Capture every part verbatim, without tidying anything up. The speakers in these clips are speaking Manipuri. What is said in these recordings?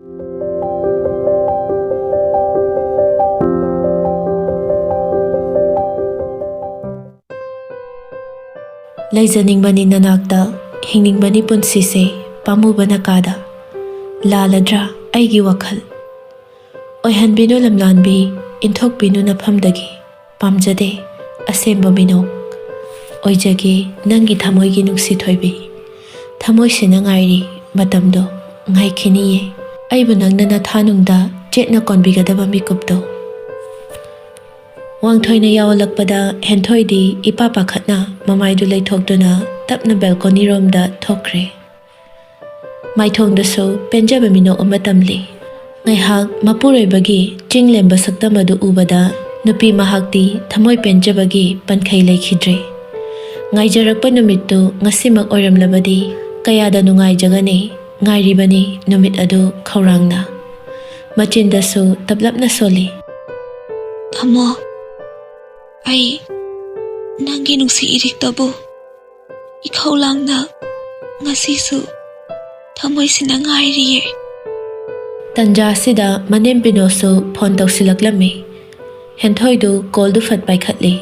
ꯂꯩꯖꯅꯤꯡꯕꯅꯤ ꯅꯅꯥꯛꯇ, ꯍꯤꯡꯅꯤꯡꯕꯅꯤ ꯄꯨꯟꯁꯤꯁꯦ, ꯄꯥꯝꯃꯨꯕꯅ ꯀꯥꯗ꯫ ꯂꯥꯜꯂꯗ꯭ꯔꯥ ꯑꯩꯒꯤ ꯋꯥꯈꯜ? ꯑꯣꯏꯍꯟꯕꯤꯅꯨ ꯂꯝꯂꯥꯟꯕꯤ, ꯏꯟꯊꯣꯛꯄꯤꯅꯨ ꯅꯐꯝꯗꯒꯤ꯫ ꯄꯥꯝꯖꯗꯦ ꯑꯁꯦꯡꯕ ꯃꯤꯅꯣꯛ꯫ ꯑꯣꯏꯖꯒꯦ ꯅꯪꯒꯤ ꯊꯃꯣꯏꯒꯤ ꯅꯨꯡꯁꯤ ꯊꯣꯏꯕꯤ꯫ ꯊꯃꯣꯏꯁꯤꯅ ꯉꯥꯏꯔꯤ ꯃꯇꯝꯗꯣ, ꯉꯥꯏꯈꯤꯅꯤꯌꯦ꯫ ꯑꯩꯕꯨ ꯅꯪꯅ ꯅꯊꯥꯅꯨꯡꯗ ꯆꯦꯠꯅ ꯀꯣꯟꯕꯤꯒꯗꯕ ꯃꯤꯀꯨꯞꯇꯣ꯫ ꯋꯥꯡꯊꯣꯏꯅ ꯌꯥꯎꯍꯜꯂꯛꯄꯗ ꯍꯦꯟꯊꯣꯏꯗꯤ ꯏꯄꯥ ꯄꯥꯈꯠꯅ ꯃꯃꯥꯏꯗꯨ ꯂꯩꯊꯣꯛꯇꯨꯅ ꯇꯞꯅ ꯕꯦꯜꯀꯣꯅꯤꯔꯣꯝꯗ ꯊꯣꯛꯈ꯭ꯔꯦ꯫ ꯃꯥꯏꯊꯣꯡꯗꯁꯨ ꯄꯦꯟꯖꯕ ꯃꯤꯅꯣꯛ ꯑꯃ ꯇꯝꯂꯤ꯫ ꯉꯥꯏꯍꯥꯛ ꯃꯄꯨꯔꯣꯏꯕꯒꯤ ꯆꯤꯡ ꯂꯦꯝꯕ ꯁꯛꯇꯝ ꯑꯗꯨ ꯎꯕꯗ ꯅꯨꯄꯤ ꯃꯍꯥꯛꯇꯤ ꯊꯃꯣꯏ ꯄꯦꯟꯖꯕꯒꯤ ꯄꯟꯈꯩ ꯂꯩꯈꯤꯗ꯭ꯔꯦ꯫ ꯉꯥꯏꯖꯔꯛꯄ ꯅꯨꯃꯤꯠꯇꯨ ꯉꯁꯤꯃꯛ ꯑꯣꯏꯔꯝꯂꯕꯗꯤ ꯀꯌꯥꯗ ꯅꯨꯡꯉꯥꯏꯖꯒꯅꯤ꯫ ꯉꯥꯏꯔꯤꯕꯅꯤ ꯅꯨꯃꯤꯠ ꯑꯗꯨ ꯈꯧꯔꯥꯡꯅ꯫ ꯃꯆꯤꯟꯗꯁꯨ ꯇꯞꯂꯞꯅ ꯁꯣꯜꯂꯤ꯫ ꯊꯃꯣ, ꯑꯩ ꯅꯪꯒꯤ ꯅꯨꯡꯁꯤ ꯏꯔꯤꯛꯇꯕꯨ ꯏꯈꯧ ꯂꯥꯡꯅ ꯉꯁꯤꯁꯨ ꯊꯃꯣꯏꯁꯤꯅ ꯉꯥꯏꯔꯤꯌꯦ꯫ ꯇꯟꯖꯥ ꯑꯁꯤꯗ ꯃꯅꯦꯝ ꯕꯤꯅꯣꯁꯨ ꯐꯣꯟ ꯇꯧꯁꯤꯜꯂꯛꯂꯝꯃꯤ꯫ ꯍꯦꯟꯊꯣꯏꯗꯨ ꯀꯣꯜꯗꯨ ꯐꯠ ꯄꯥꯏꯈꯠꯂꯤ꯫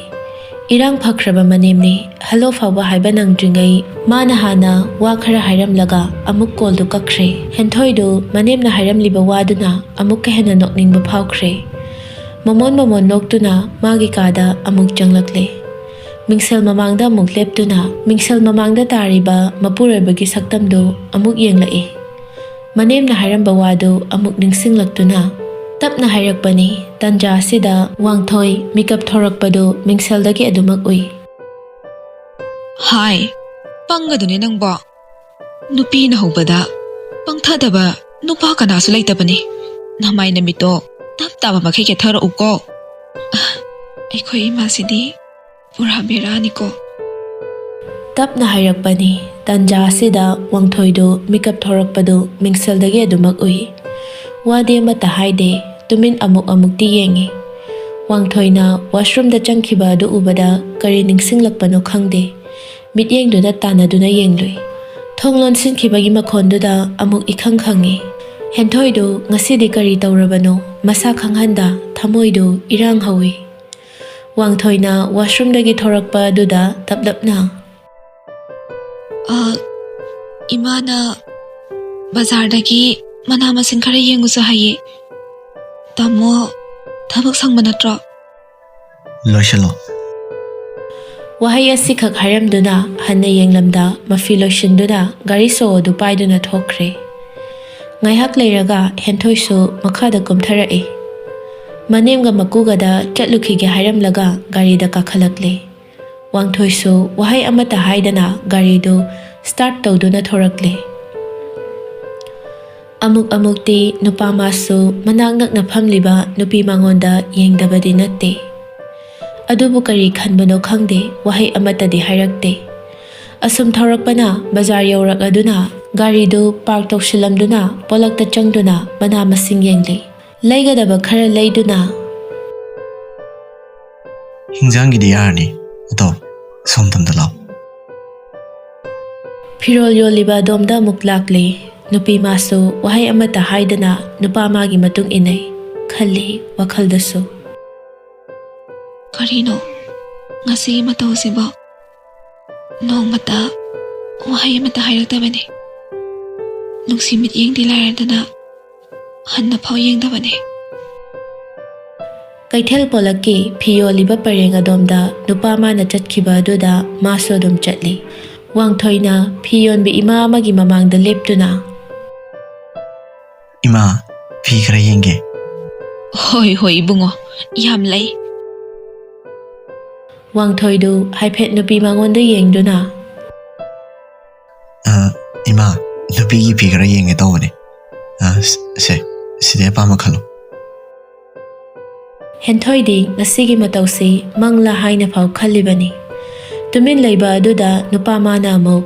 ꯏꯔꯥꯡ ꯐꯈ꯭ꯔꯕ ꯃꯅꯦꯝꯅꯤ꯫ ꯍꯜꯂꯣ ꯐꯥꯎꯕ ꯍꯥꯏꯕ ꯅꯪꯗ꯭ꯔꯤꯉꯩ ꯃꯥꯅ ꯍꯥꯟꯅ ꯋꯥ ꯈꯔ ꯍꯥꯏꯔꯝꯂꯒ ꯑꯃꯨꯛ ꯀꯣꯜꯗꯨ ꯀꯛꯈ꯭ꯔꯦ꯫ ꯍꯦꯟꯊꯣꯏꯗꯨ ꯃꯅꯦꯝꯅ ꯍꯥꯏꯔꯝꯂꯤꯕ ꯋꯥꯗꯨꯅ ꯑꯃꯨꯛꯀ ꯍꯦꯟꯅ ꯅꯣꯛꯅꯤꯡꯕ ꯐꯥꯎꯈ꯭ꯔꯦ꯫ ꯃꯃꯣꯟ ꯃꯃꯣꯟ ꯅꯣꯛꯇꯨꯅ ꯃꯥꯒꯤ ꯀꯥꯗ ꯑꯃꯨꯛ ꯆꯪꯂꯛꯂꯦ꯫ ꯃꯤꯡꯁꯦꯜ ꯃꯃꯥꯡꯗ ꯑꯃꯨꯛ ꯂꯦꯞꯇꯨꯅ ꯃꯤꯡꯁꯦꯜ ꯃꯃꯥꯡꯗ ꯇꯥꯔꯤꯕ ꯃꯄꯨꯔꯣꯏꯕꯒꯤ ꯁꯛꯇꯝꯗꯨ ꯑꯃꯨꯛ ꯌꯦꯡꯂꯛꯏ꯫ ꯃꯅꯦꯝꯅ ꯍꯥꯏꯔꯝꯕ ꯋꯥꯗꯨ ꯑꯃꯨꯛ ꯅꯤꯡꯁꯤꯡꯂꯛꯇꯨꯅ ꯇꯞꯅ ꯍꯥꯏꯔꯛꯄꯅꯤ꯫ ꯇꯟꯖꯥ ꯑꯁꯤꯗ ꯋꯥꯡꯊꯣꯏ ꯃꯤꯀꯞ ꯊꯣꯔꯛꯄꯗꯨ ꯃꯤꯡꯁꯦꯜꯗꯒꯤ ꯑꯗꯨꯃꯛ ꯎꯏ꯫ ꯍꯥꯏ, ꯄꯪꯒꯗꯨꯅꯦ ꯅꯪꯕꯣ꯫ ꯅꯨꯄꯤꯅ ꯍꯧꯕꯗ ꯄꯪꯊꯗꯕ ꯅꯨꯄꯥ ꯀꯅꯥꯁꯨ ꯂꯩꯇꯕꯅꯤ꯫ ꯅꯃꯥꯏ ꯅꯃꯤꯠꯇꯣ ꯇꯞ ꯇꯥꯕ ꯃꯈꯩ ꯀꯦꯊꯔꯛꯎꯀꯣ꯫ ꯑ, ꯑꯩꯈꯣꯏ ꯏꯃꯥꯁꯤꯗꯤ ꯄꯨꯔꯥ ꯕꯦꯔꯥꯅꯤꯀꯣ꯫ ꯇꯞꯅ ꯍꯥꯏꯔꯛꯄꯅꯤ꯫ ꯇꯟꯖꯥ ꯑꯁꯤꯗ ꯋꯥꯡꯊꯣꯏꯗꯨ ꯃꯤꯀꯞ ꯊꯣꯔꯛꯄꯗꯨ ꯃꯤꯡꯁꯦꯜꯗꯒꯤ ꯑꯗꯨꯃꯛ ꯎꯏ꯫ ꯋꯥꯗꯤ ꯑꯃꯠꯇ ꯍꯥꯏꯗꯦ, ꯇꯨꯃꯤꯟ ꯑꯃꯨꯛ ꯑꯃꯨꯛꯇꯤ ꯌꯦꯡꯉꯤ꯫ ꯋꯥꯡꯊꯣꯏꯅ ꯋꯥꯁꯔꯨꯝꯗ ꯆꯪꯈꯤꯕ ꯑꯗꯨ ꯎꯕꯗ ꯀꯔꯤ ꯅꯤꯡꯁꯤꯡꯂꯛꯄꯅꯣ ꯈꯪꯗꯦ꯫ ꯃꯤꯠꯌꯦꯡꯗꯨꯗ ꯇꯥꯟꯅꯗꯨꯅ ꯌꯦꯡꯂꯨꯏ꯫ ꯊꯣꯡ ꯂꯣꯟꯁꯤꯟꯈꯤꯕꯒꯤ ꯃꯈꯣꯟꯗꯨꯗ ꯑꯃꯨꯛ ꯏꯈꯪ ꯈꯪꯉꯤ꯫ ꯍꯦꯟꯊꯣꯏꯗꯨ ꯉꯁꯤꯗꯤ ꯀꯔꯤ ꯇꯧꯔꯕꯅꯣ? ꯃꯁꯥ ꯈꯪꯍꯟꯗ ꯊꯃꯣꯏꯗꯨ ꯏꯔꯥꯡ ꯍꯧꯏ꯫ ꯋꯥꯡꯊꯣꯏꯅ ꯋꯥꯁꯔꯨꯝꯗꯒꯤ ꯊꯣꯔꯛꯄ ꯑꯗꯨꯗ ꯇꯞꯂꯞꯅ, "ꯑ, ꯏꯃꯥꯅ ꯕꯖꯥꯔꯗꯒꯤ ꯃꯅꯥ ꯃꯁꯤꯡ ꯈꯔ ꯌꯦꯡꯉꯨꯁꯨ ꯍꯥꯏꯌꯦ꯫ ꯇꯥꯃꯣ ꯊꯕꯛ ꯁꯪꯕ ꯅꯠꯇ꯭ꯔꯣ?" "ꯂꯣꯏꯁꯤꯜꯂꯣ꯫" ꯋꯥꯍꯩ ꯑꯁꯤꯈꯛ ꯍꯥꯏꯔꯝꯗꯨꯅ ꯍꯟꯅ ꯌꯦꯡꯂꯝꯗ ꯃꯐꯤ ꯂꯣꯏꯁꯤꯟꯗꯨꯅ ꯒꯥꯔꯤ ꯁꯣ ꯑꯗꯨ ꯄꯥꯏꯗꯨꯅ ꯊꯣꯛꯈ꯭ꯔꯦ꯫ ꯉꯥꯏꯍꯥꯛ ꯂꯩꯔꯒ ꯍꯦꯟꯊꯣꯏꯁꯨ ꯃꯈꯥꯗ ꯀꯨꯝꯊꯔꯛꯏ꯫ ꯃꯅꯦꯝꯒ ꯃꯀꯨꯒꯗ ꯆꯠꯂꯨꯈꯤꯒꯦ ꯍꯥꯏꯔꯝꯂꯒ ꯒꯥꯔꯤꯗ ꯀꯥꯈꯠꯂꯛꯂꯦ꯫ ꯋꯥꯡꯊꯣꯏꯁꯨ ꯋꯥꯍꯩ ꯑꯃꯠꯇ ꯍꯥꯏꯗꯅ ꯒꯥꯔꯤꯗꯨ ꯁ꯭ꯇꯥꯔꯠ ꯇꯧꯗꯨꯅ ꯊꯣꯔꯛꯂꯦ꯫ ꯑꯃꯨꯛ ꯑꯃꯨꯛꯇꯤ ꯅꯨꯄꯥ ꯃꯥꯁꯨ ꯃꯅꯥꯛ ꯅꯛꯅ ꯐꯝꯂꯤꯕ ꯅꯨꯄꯤ ꯃꯉꯣꯟꯗ ꯌꯦꯡꯗꯕꯗꯤ ꯅꯠꯇꯦ꯫ ꯑꯗꯨꯕꯨ ꯀꯔꯤ ꯈꯟꯕꯅꯣ ꯈꯪꯗꯦ, ꯋꯥꯍꯩ ꯑꯃꯠꯇꯗꯤ ꯍꯥꯏꯔꯛꯇꯦ꯫ ꯑꯁꯨꯝ ꯊꯧꯔꯛꯄꯅ ꯕꯖꯥꯔ ꯌꯧꯔꯛꯂꯗꯨꯅ ꯒꯥꯔꯤꯗꯨ ꯄꯥꯔꯛ ꯇꯧꯁꯤꯜꯂꯝꯗꯨꯅ ꯄꯣꯂꯛꯇ ꯆꯪꯗꯨꯅ ꯃꯅꯥ ꯃꯁꯤꯡ ꯌꯦꯡꯂꯤ꯫ ꯂꯩꯒꯗꯕ ꯈꯔ ꯂꯩꯗꯨꯅ, "ꯍꯤꯟꯖꯥꯡꯒꯤꯗꯤ ꯌꯥꯔꯅꯤ꯫ ꯑꯗꯣ ꯁꯣꯝꯗꯝꯗ ꯂꯥꯛꯑꯣ꯫" ꯐꯤꯔꯣꯜ ꯌꯣꯜꯂꯤꯕ ꯑꯗꯣꯝꯗ ꯑꯃꯨꯛ ꯂꯥꯛꯂꯦ꯫ ꯅꯨꯄꯤ ꯃꯥꯁꯨ ꯋꯥꯍꯩ ꯑꯃꯠꯇ ꯍꯥꯏꯗꯅ ꯅꯨꯄꯥ ꯃꯥꯒꯤ ꯃꯇꯨꯡ ꯏꯟꯅꯩ꯫ ꯈꯜꯂꯤ ꯋꯥꯈꯜꯗꯁꯨ, "ꯀꯔꯤꯅꯣ ꯉꯁꯤꯒꯤ ꯃꯇꯧꯁꯤꯕꯣ? ꯅꯣꯡꯃꯇ ꯋꯥꯍꯩ ꯑꯃꯠꯇ ꯍꯥꯏꯔꯛꯇꯕꯅꯤ꯫ ꯅꯨꯡꯁꯤ ꯃꯤꯠꯌꯦꯡꯗꯤ ꯂꯥꯏꯔꯗꯅ ꯍꯟꯅ ꯐꯥꯎ ꯌꯦꯡꯗꯕꯅꯤ꯫" ꯀꯩꯊꯦꯜ ꯄꯣꯂꯛꯀꯤ ꯐꯤ ꯌꯣꯜꯂꯤꯕ ꯄꯔꯦꯡ ꯑꯗꯣꯝꯗ ꯅꯨꯄꯥ ꯃꯥꯅ ꯆꯠꯈꯤꯕ ꯑꯗꯨꯗ ꯃꯥꯁꯨ ꯑꯗꯨꯝ ꯆꯠꯂꯤ꯫ ꯋꯥꯡꯊꯣꯏꯅ ꯐꯤ ꯌꯣꯟꯕꯤ ꯏꯃꯥ ꯑꯃꯒꯤ ꯃꯃꯥꯡꯗ ꯂꯦꯞꯇꯨꯅ, "ꯏꯃꯥ, ꯐꯤ ꯈꯔ ꯌꯦꯡꯒꯦ꯫" "ꯍꯣꯏ, ꯍꯣꯏ, ꯏꯕꯨꯡꯉꯣ, ꯌꯥꯝ ꯂꯩ꯫" ꯋꯥꯡꯊꯣꯏꯗꯨ ꯍꯥꯏꯐꯦꯠ ꯅꯨꯄꯤ ꯃꯉꯣꯟꯗ ꯌꯦꯡꯗꯨꯅ, "ꯑ, ꯏꯃꯥ, ꯅꯨꯄꯤꯒꯤ ꯐꯤ ꯈꯔ ꯌꯦꯡꯒꯦ ꯇꯧꯕꯅꯦ꯫ ꯑ, ꯁ-, ꯁꯦ, ꯁꯤꯗꯩ ꯑꯄꯥꯝꯕ ꯈꯜꯂꯣ꯫" ꯍꯦꯟꯊꯣꯏꯗꯤ ꯉꯁꯤꯒꯤ ꯃꯇꯧꯁꯤ ꯃꯪꯂꯥ ꯍꯥꯏꯅ ꯐꯥꯎ ꯈꯜꯂꯤꯕꯅꯤ꯫ ꯇꯨꯃꯤꯟ ꯂꯩꯕ ꯑꯗꯨꯗ ꯅꯨꯄꯥ ꯃꯥꯅ ꯑꯃꯨꯛ,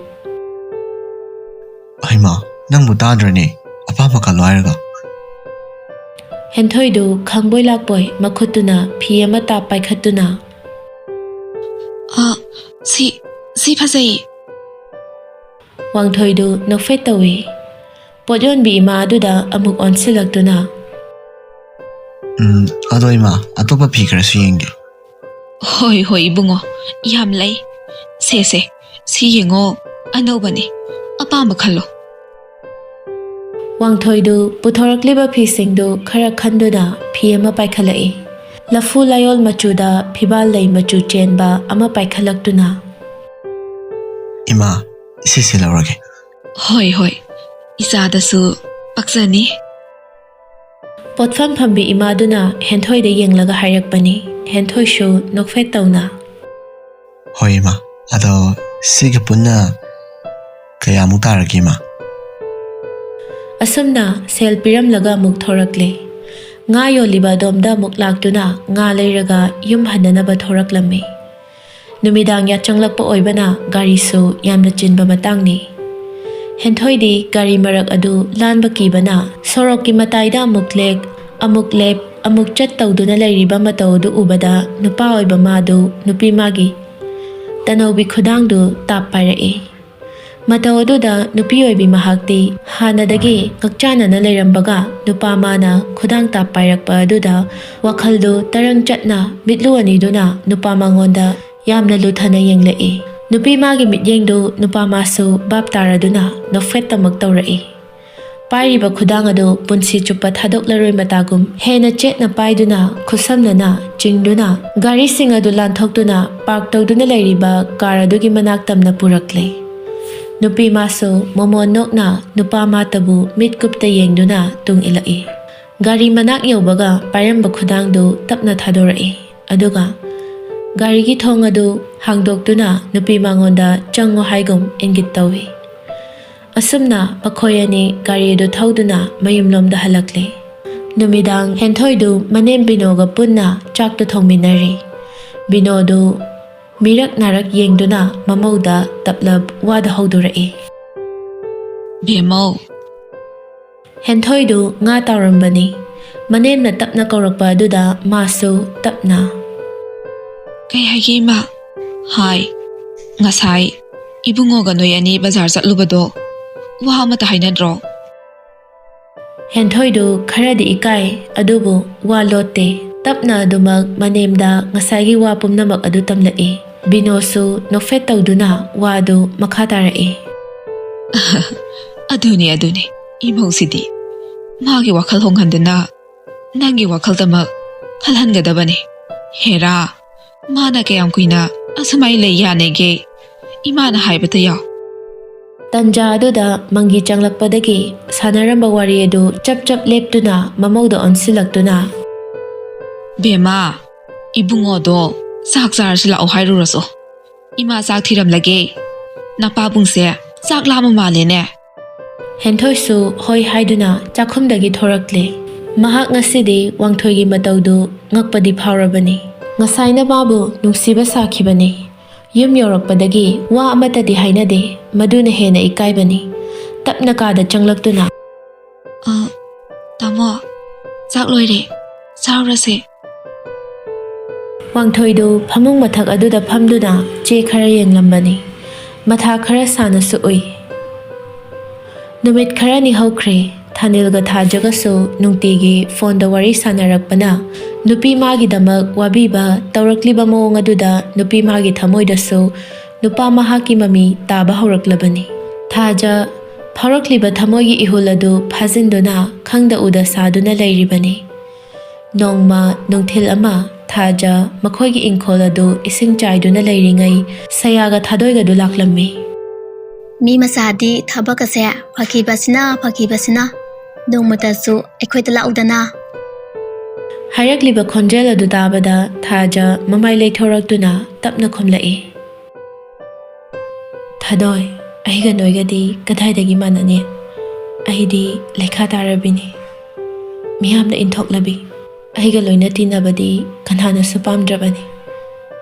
"ꯍꯩꯃꯥ, ꯅꯪꯕꯨ ꯇꯥꯗ꯭ꯔꯅꯦ? ꯑꯄꯥꯝꯕ ꯈꯜꯂꯣ ꯍꯥꯏꯔꯒ?" ꯍꯦꯟꯊꯣꯏꯗꯨ ꯈꯪꯕꯣꯏ ꯂꯥꯛꯄꯣꯏ ꯃꯈꯨꯠꯇꯨꯅ ꯐꯤ ꯑꯃ ꯇꯥꯞ ꯄꯥꯏꯈꯠꯇꯨꯅ, "ꯑ, ꯁꯤ, ꯁꯤ ꯐꯖꯩꯌꯦ꯫" ꯋꯥꯡꯊꯣꯏꯗꯨ ꯅꯣꯛꯐꯦꯠ ꯇꯧꯏ꯫ ꯄꯣꯠ ꯌꯣꯟꯕꯤ ꯏꯃꯥ ꯑꯗꯨꯗ ꯑꯃꯨꯛ ꯑꯣꯟꯁꯤꯜꯂꯛꯇꯨꯅ, ꯎꯝ, ꯑꯗꯣ ꯏꯃꯥ, ꯑꯇꯣꯞꯄ ꯐꯤ ꯈꯔꯁꯨ ꯌꯦꯡꯒꯦ꯫ ꯍꯣꯏ ꯍꯣꯏ ꯏꯕꯨꯡꯉꯣ, ꯌꯥꯝ ꯂꯩ꯫ ꯁꯦ ꯁꯦ, ꯁꯤ ꯌꯦꯡꯉꯣ, ꯑꯅꯧꯕꯅꯤ, ꯑꯄꯥꯝꯕ ꯈꯜꯂꯣ꯫ ꯋꯥꯡꯊꯣꯏꯗꯨ ꯄꯨꯊꯣꯔꯛꯂꯤꯕ ꯐꯤꯁꯤꯡꯗꯨ ꯈꯔ ꯈꯟꯗꯨꯅ ꯐꯤ ꯑꯃ ꯄꯥꯏꯈꯠꯂꯛꯏ꯫ ꯂꯐꯨ ꯂꯥꯌꯣꯜ ꯃꯆꯨꯗ ꯐꯤꯕꯥꯜ ꯂꯩ ꯃꯆꯨ ꯆꯦꯟꯕ ꯑꯃ ꯄꯥꯏꯈꯠꯂꯛꯇꯨꯅ, ꯏꯃꯥ, ꯁꯤꯁꯦ ꯂꯧꯔꯒꯦ꯫ ꯍꯣꯏ ꯍꯣꯏ, ꯏꯆꯥꯗꯁꯨ ꯄꯛꯆꯅꯤ꯫ ꯄꯣꯠꯐꯝ ꯐꯝꯕꯤ ꯏꯃꯥꯗꯨꯅ ꯍꯦꯟꯊꯣꯏꯗ ꯌꯦꯡꯂꯒ ꯍꯥꯏꯔꯛꯄꯅꯤ꯫ ꯍꯦꯟꯊꯣꯏꯁꯨ ꯅꯣꯛꯐꯦꯠ ꯇꯧꯅ, ꯍꯣꯏ ꯏꯃꯥ, ꯑꯗꯣ ꯁꯤꯒ ꯄꯨꯟꯅ ꯀꯌꯥꯃꯨꯛ ꯇꯥꯔꯒꯦ ꯏꯃꯥ? ꯑꯁꯨꯝꯅ ꯁꯦꯜ ꯄꯤꯔꯝꯂꯒ ꯑꯃꯨꯛ ꯊꯣꯔꯛꯂꯦ꯫ ꯉꯥ ꯌꯣꯜꯂꯤꯕ ꯑꯗꯣꯝꯗ ꯑꯃꯨꯛ ꯂꯥꯛꯇꯨꯅ ꯉꯥ ꯂꯩꯔꯒ ꯌꯨꯝ ꯍꯟꯅꯅꯕ ꯊꯣꯔꯛꯂꯝꯃꯤ꯫ ꯅꯨꯃꯤꯗꯥꯡ ꯌꯥꯆꯪꯂꯛꯄ ꯑꯣꯏꯕꯅ ꯒꯥꯔꯤꯁꯨ ꯌꯥꯝꯅ ꯆꯤꯟꯕ ꯃꯇꯥꯡꯅꯤ꯫ ꯍꯦꯟꯊꯣꯏꯗꯤ ꯒꯥꯔꯤ ꯃꯔꯛ ꯑꯗꯨ ꯂꯥꯟꯕ ꯀꯤꯕꯅ ꯁꯣꯔꯣꯛꯀꯤ ꯃꯇꯥꯏꯗ ꯑꯃꯨꯛ ꯂꯦꯛ, ꯑꯃꯨꯛ ꯂꯦꯞ, ꯑꯃꯨꯛ ꯆꯠ ꯇꯧꯗꯨꯅ ꯂꯩꯔꯤꯕ ꯃꯇꯧ ꯑꯗꯨ ꯎꯕꯗ ꯅꯨꯄꯥ ꯑꯣꯏꯕ ꯃꯥꯗꯨ ꯅꯨꯄꯤ ꯃꯥꯒꯤ ꯇꯅꯧꯕꯤ ꯈꯨꯗꯥꯡꯗꯨ ꯇꯥꯞ ꯄꯥꯏꯔꯛꯏ꯫ ꯃꯇꯧ ꯑꯗꯨꯗ ꯅꯨꯄꯤ ꯑꯣꯏꯕꯤ ꯃꯍꯥꯛꯇꯤ ꯍꯥꯟꯅꯗꯒꯤ ꯉꯛꯆꯥꯟꯅꯅ ꯂꯩꯔꯝꯕꯒ ꯅꯨꯄꯥ ꯃꯥꯅ ꯈꯨꯗꯥꯡ ꯇꯥꯞ ꯄꯥꯏꯔꯛꯄ ꯑꯗꯨꯗ ꯋꯥꯈꯜꯗꯨ ꯇꯔꯪ ꯆꯠꯅ ꯃꯤꯠꯂꯨ ꯑꯅꯤꯗꯨꯅ ꯅꯨꯄꯥ ꯃꯉꯣꯟꯗ ꯌꯥꯝꯅ ꯂꯨꯊꯅ ꯌꯦꯡꯂꯛꯏ꯫ ꯅꯨꯄꯤ ꯃꯥꯒꯤ ꯃꯤꯠꯌꯦꯡꯗꯨ ꯅꯨꯄꯥ ꯃꯥꯁꯨ ꯚꯥꯞ ꯇꯥꯔꯗꯨꯅ ꯅꯣꯛꯐꯦꯠꯇꯃꯛ ꯇꯧꯔꯛꯏ꯫ ꯄꯥꯏꯔꯤꯕ ꯈꯨꯗꯥꯡ ꯑꯗꯨ ꯄꯨꯟꯁꯤ ꯆꯨꯞꯄ ꯊꯥꯗꯣꯛꯂꯔꯣꯏ ꯃꯇꯥꯒꯨꯝ ꯍꯦꯟꯅ ꯆꯦꯠꯅ ꯄꯥꯏꯗꯨꯅ ꯈꯨꯠꯁꯝꯅꯅ ꯆꯤꯡꯗꯨꯅ ꯒꯥꯔꯤꯁꯤꯡ ꯑꯗꯨ ꯂꯥꯟꯊꯣꯛꯇꯨꯅ ꯄꯥꯔꯛ ꯇꯧꯗꯨꯅ ꯂꯩꯔꯤꯕ ꯀꯥꯔ ꯑꯗꯨꯒꯤ ꯃꯅꯥꯛ ꯇꯝꯅ ꯄꯨꯔꯛꯂꯦ꯫ ꯅꯨꯄꯤ ꯃꯥꯁꯨ ꯃꯣꯃꯣꯟ ꯅꯣꯛꯅ ꯅꯨꯄꯥ ꯃꯥꯇꯕꯨ ꯃꯤꯠ ꯀꯨꯞꯇ ꯌꯦꯡꯗꯨꯅ ꯇꯨꯡ ꯏꯜꯂꯛꯏ꯫ ꯒꯥꯔꯤ ꯃꯅꯥꯛ ꯌꯧꯕꯒ ꯄꯥꯏꯔꯝꯕ ꯈꯨꯗꯥꯡꯗꯨ ꯇꯞꯅ ꯊꯥꯗꯣꯔꯛꯏ꯫ ꯑꯗꯨꯒ ꯒꯥꯔꯤꯒꯤ ꯊꯣꯡ ꯑꯗꯨ ꯍꯥꯡꯗꯣꯛꯇꯨꯅ ꯅꯨꯄꯤ ꯃꯉꯣꯟꯗ ꯆꯪꯉꯣ ꯍꯥꯏꯒꯨꯝ ꯏꯪꯒꯤꯠ ꯇꯧꯏ꯫ ꯑꯁꯨꯝꯅ ꯃꯈꯣꯏ ꯑꯅꯤ ꯒꯥꯔꯤ ꯑꯗꯨ ꯊꯧꯗꯨꯅ ꯃꯌꯨꯝꯂꯣꯝꯗ ꯍꯜꯂꯛꯂꯦ꯫ ꯅꯨꯃꯤꯗꯥꯡ ꯍꯦꯟꯊꯣꯏꯗꯨ ꯃꯅꯦꯝ ꯕꯤꯅꯣꯒ ꯄꯨꯟꯅ ꯆꯥꯛꯇꯨ ꯊꯣꯡꯃꯤꯟꯅꯔꯤ꯫ ꯕꯤꯅꯣꯗꯨ ꯃꯤꯔꯛ ꯅꯥꯔꯛ ꯌꯦꯡꯗꯨꯅ ꯃꯃꯧꯗ ꯇꯞꯂꯞ ꯋꯥꯗ ꯍꯧꯗꯣꯔꯛꯏ꯫ ꯕꯦꯝꯃꯧ, ꯍꯦꯟꯊꯣꯏꯗꯨ ꯉꯥ ꯇꯥꯎꯔꯝꯕꯅꯤ꯫ ꯃꯅꯦꯝꯅ ꯇꯞꯅ ꯀꯧꯔꯛꯄ ꯑꯗꯨꯗ ꯃꯥꯁꯨ ꯇꯞꯅ, ꯀꯩ ꯍꯥꯏꯒꯦ ꯏꯃꯥ? ꯍꯥꯏ, ꯉꯁꯥꯏ ꯏꯕꯨꯡꯉꯣꯒ ꯅꯣꯏ ꯑꯅꯤ ꯕꯖꯥꯔ ꯆꯠꯂꯨꯕꯗꯣ ꯋꯥ ꯑꯃꯠꯇ ꯍꯥꯏꯅꯗ꯭ꯔꯣ? ꯍꯦꯟꯊꯣꯏꯗꯨ ꯈꯔꯗꯤ ꯏꯀꯥꯏ, ꯑꯗꯨꯕꯨ ꯋꯥ ꯂꯣꯠꯇꯦ꯫ ꯇꯞꯅ ꯑꯗꯨꯃꯛ ꯃꯅꯦꯝꯗ ꯉꯁꯥꯏꯒꯤ ꯋꯥ ꯄꯨꯝꯅꯃꯛ ꯑꯗꯨ ꯇꯝꯂꯛꯏ꯫ ꯕꯤꯅꯣꯁꯨ ꯅꯣꯛꯐꯦꯠ ꯇꯧꯗꯨꯅ ꯋꯥꯗꯨ ꯃꯈꯥ ꯇꯥꯔꯛꯏ꯫ "ꯑꯗꯨꯅꯤ, ꯑꯗꯨꯅꯤ, ꯏꯃꯧꯁꯤꯗꯤ ꯃꯥꯒꯤ ꯋꯥꯈꯜ ꯍꯣꯡꯍꯟꯗꯨꯅ ꯅꯪꯒꯤ ꯋꯥꯈꯜꯗꯃꯛ ꯈꯜꯍꯟꯒꯗꯕꯅꯤ꯫ ꯍꯦꯔꯥ, ꯃꯥꯅ ꯀꯌꯥꯝ ꯀꯨꯏꯅ ꯑꯁꯨꯃꯥꯏ ꯂꯩ ꯌꯥꯅꯦꯒꯦ? ꯏꯃꯥꯅ ꯍꯥꯏꯕꯗ ꯌꯥꯎ꯫" ꯇꯟꯖꯥ ꯑꯗꯨꯗ ꯃꯪꯒꯤ ꯆꯪꯂꯛꯄꯗꯒꯤ ꯁꯥꯟꯅꯔꯝꯕ ꯋꯥꯔꯤ ꯑꯗꯨ ꯆꯞ ꯆꯞ ꯂꯦꯞꯇꯨꯅ ꯃꯃꯧꯗ ꯑꯣꯟꯁꯤꯜꯂꯛꯇꯨꯅ, "ꯕꯦꯝꯃ, ꯏꯕꯨꯡꯉꯣꯗꯣ ꯆꯥꯛ ꯆꯥꯔꯁꯤ ꯂꯥꯛꯑꯣ ꯍꯥꯏꯔꯨꯔꯁꯨ꯫ ꯏꯃꯥ ꯆꯥꯛ ꯊꯤꯔꯝꯂꯒꯦ꯫ ꯅꯄꯥꯕꯨꯡꯁꯦ ꯆꯥꯛ ꯂꯥꯝꯕ ꯃꯥꯜꯂꯦꯅꯦ꯫" ꯍꯦꯟꯊꯣꯏꯁꯨ ꯍꯣꯏ ꯍꯥꯏꯗꯨꯅ ꯆꯥꯛꯈꯨꯝꯗꯒꯤ ꯊꯣꯔꯛꯂꯦ꯫ ꯃꯍꯥꯛ ꯉꯁꯤꯗꯤ ꯋꯥꯡꯊꯣꯏꯒꯤ ꯃꯇꯧꯗꯨ ꯉꯛꯄꯗꯤ ꯐꯥꯎꯔꯕꯅꯤ꯫ ꯉꯁꯥꯏꯅ ꯃꯥꯕꯨ ꯅꯨꯡꯁꯤꯕ ꯁꯥꯈꯤꯕꯅꯤ꯫ ꯌꯨꯝ ꯌꯧꯔꯛꯄꯗꯒꯤ ꯋꯥ ꯑꯃꯠꯇꯗꯤ ꯍꯥꯏꯅꯗꯦ꯫ ꯃꯗꯨꯅ ꯍꯦꯟꯅ ꯏꯀꯥꯏꯕꯅꯤ꯫ ꯇꯞꯅ ꯀꯥꯗ ꯆꯪꯂꯛꯇꯨꯅ, "ꯑ, ꯇꯥꯃꯣ, ꯆꯥꯛ ꯂꯣꯏꯔꯦ, ꯆꯥꯔꯨꯔꯁꯦ꯫" ꯋꯥꯡꯊꯣꯏꯗꯨ ꯐꯃꯨꯡ ꯃꯊꯛ ꯑꯗꯨꯗ ꯐꯝꯗꯨꯅ ꯆꯦ ꯈꯔ ꯌꯦꯡꯂꯝꯕꯅꯤ꯫ ꯃꯊꯥ ꯈꯔ ꯁꯥꯅꯁꯨ ꯎꯏ꯫ ꯅꯨꯃꯤꯠ ꯈꯔꯅꯤ ꯍꯧꯈ꯭ꯔꯦ꯫ ꯊꯥꯅꯤꯜꯒ ꯊꯥꯖꯒꯁꯨ ꯅꯨꯡꯇꯤꯒꯤ ꯐꯣꯟꯗ ꯋꯥꯔꯤ ꯁꯥꯟꯅꯔꯛꯄꯅ ꯅꯨꯄꯤ ꯃꯥꯒꯤꯗꯃꯛ ꯋꯥꯕꯤꯕ ꯇꯧꯔꯛꯂꯤꯕ ꯃꯑꯣꯡ ꯑꯗꯨꯗ ꯅꯨꯄꯤ ꯃꯥꯒꯤ ꯊꯃꯣꯏꯗꯁꯨ ꯅꯨꯄꯥ ꯃꯍꯥꯛꯀꯤ ꯃꯃꯤ ꯇꯥꯕ ꯍꯧꯔꯛꯂꯕꯅꯤ꯫ ꯊꯥꯖ ꯐꯥꯎꯔꯛꯂꯤꯕ ꯊꯃꯣꯏꯒꯤ ꯏꯍꯨꯜ ꯑꯗꯨ ꯐꯥꯖꯤꯟꯗꯨꯅ ꯈꯪꯗ ꯎꯗ ꯁꯥꯗꯨꯅ ꯂꯩꯔꯤꯕꯅꯤ꯫ ꯅꯣꯡꯃ ꯅꯨꯡꯊꯤꯜ ꯑꯃ ꯊꯥꯖ ꯃꯈꯣꯏꯒꯤ ꯏꯪꯈꯣꯜ ꯑꯗꯨ ꯏꯁꯤꯡ ꯆꯥꯏꯗꯨꯅ ꯂꯩꯔꯤꯉꯩ ꯁꯌꯥꯒ ꯊꯥꯗꯣꯏꯒꯗꯨ ꯂꯥꯛꯂꯝꯃꯤ꯫ "ꯃꯤ ꯃꯆꯥꯗꯤ ꯊꯕꯛ ꯑꯁꯦ ꯐꯈꯤꯕꯁꯤꯅ ꯐꯈꯤꯕꯁꯤꯅ ꯅꯣꯡꯃꯇꯁꯨ ꯑꯩꯈꯣꯏꯗ ꯂꯥꯛꯎꯗꯅ꯫" ꯍꯥꯏꯔꯛꯂꯤꯕ ꯈꯣꯟꯖꯦꯜ ꯑꯗꯨ ꯇꯥꯕꯗ ꯊꯥꯖ ꯃꯃꯥꯏ ꯂꯩꯊꯣꯔꯛꯇꯨꯅ ꯇꯞꯅ ꯈꯨꯝꯂꯛꯏ꯫ "ꯊꯥꯗꯣꯏ, ꯑꯩꯒ ꯅꯣꯏꯒꯗꯤ ꯀꯗꯥꯏꯗꯒꯤ ꯃꯥꯟꯅꯅꯤ? ꯑꯩꯗꯤ ꯂꯩꯈꯥ ꯇꯥꯔꯕꯤꯅꯤ, ꯃꯤꯌꯥꯝꯅ ꯏꯟꯊꯣꯛꯂꯕꯤ꯫ ꯑꯩꯒ ꯂꯣꯏꯅ ꯇꯤꯟꯅꯕꯗꯤ ꯀꯅꯥꯅꯁꯨ ꯄꯥꯝꯗ꯭ꯔꯕꯅꯤ꯫